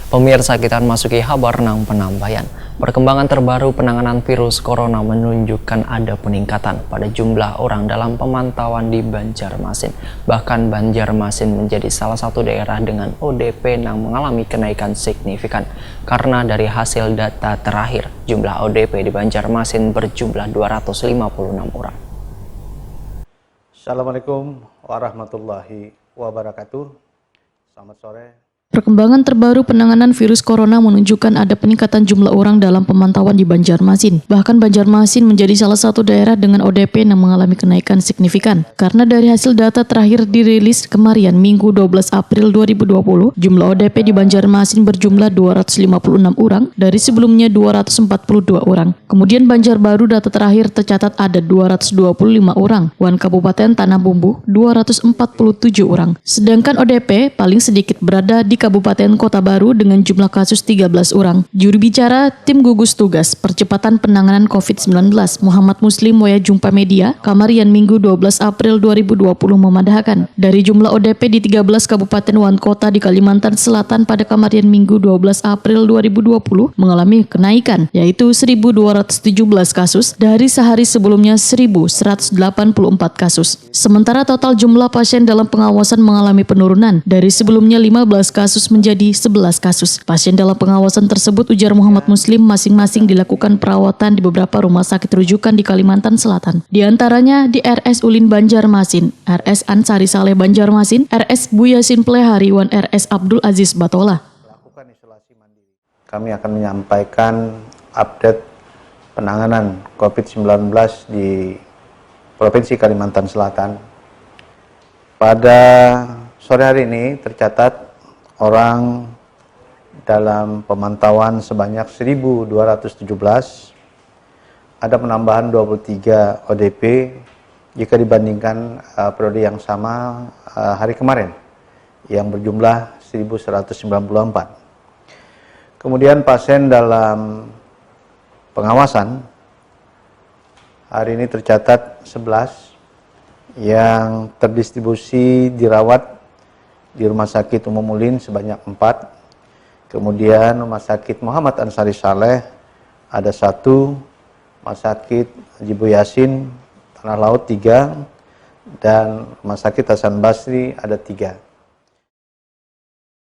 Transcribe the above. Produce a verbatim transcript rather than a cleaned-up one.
Pemirsa, kita masuki habar nang penambayan. Perkembangan terbaru penanganan virus corona menunjukkan ada peningkatan pada jumlah orang dalam pemantauan di Banjarmasin. Bahkan Banjarmasin menjadi salah satu daerah dengan O D P yang mengalami kenaikan signifikan. Karena dari hasil data terakhir, jumlah O D P di Banjarmasin berjumlah dua ratus lima puluh enam orang. Assalamualaikum warahmatullahi wabarakatuh. Selamat sore. Perkembangan terbaru penanganan virus corona menunjukkan ada peningkatan jumlah orang dalam pemantauan di Banjarmasin. Bahkan Banjarmasin menjadi salah satu daerah dengan O D P yang mengalami kenaikan signifikan. Karena dari hasil data terakhir dirilis kemarin Minggu dua belas April dua ribu dua puluh, jumlah O D P di Banjarmasin berjumlah dua ratus lima puluh enam orang dari sebelumnya dua ratus empat puluh dua orang. Kemudian Banjarbaru data terakhir tercatat ada dua ratus dua puluh lima orang, wan Kabupaten Tanah Bumbu dua ratus empat puluh tujuh orang. Sedangkan O D P paling sedikit berada di Kabupaten Kota Baru dengan jumlah kasus tiga belas orang. Juru bicara Tim Gugus Tugas Percepatan Penanganan covid sembilan belas, Muhammad Muslim, wayah jumpa media kamarian Minggu dua belas April dua ribu dua puluh memadahkan, dari jumlah O D P di tiga belas kabupaten wan kota di Kalimantan Selatan pada kamarian Minggu dua belas April dua ribu dua puluh mengalami kenaikan, yaitu seribu dua ratus tujuh belas kasus dari sehari sebelumnya seribu seratus delapan puluh empat kasus. Sementara total jumlah pasien dalam pengawasan mengalami penurunan dari sebelumnya lima belas kasus menjadi sebelas kasus. Pasien dalam pengawasan tersebut, ujar Muhammad Muslim, masing-masing dilakukan perawatan di beberapa rumah sakit rujukan di Kalimantan Selatan. Di antaranya di R S Ulin Banjarmasin, R S Ansari Saleh Banjarmasin, R S Buyasin Plehari, wan R S Abdul Aziz Batola. Melakukan isolasi mandiri. Kami akan menyampaikan update penanganan covid sembilan belas di Provinsi Kalimantan Selatan. Pada sore hari ini tercatat orang dalam pemantauan sebanyak seribu dua ratus tujuh belas, ada penambahan dua puluh tiga O D P jika dibandingkan uh, periode yang sama uh, hari kemarin yang berjumlah seribu seratus sembilan puluh empat. Kemudian pasien dalam pengawasan hari ini tercatat sebelas, yang terdistribusi dirawat di Rumah Sakit Umum Ulin sebanyak empat, kemudian Rumah Sakit Muhammad Ansari Saleh ada satu, Rumah Sakit Haji Buyasin Tanah Laut tiga, dan Rumah Sakit Hasan Basri ada tiga.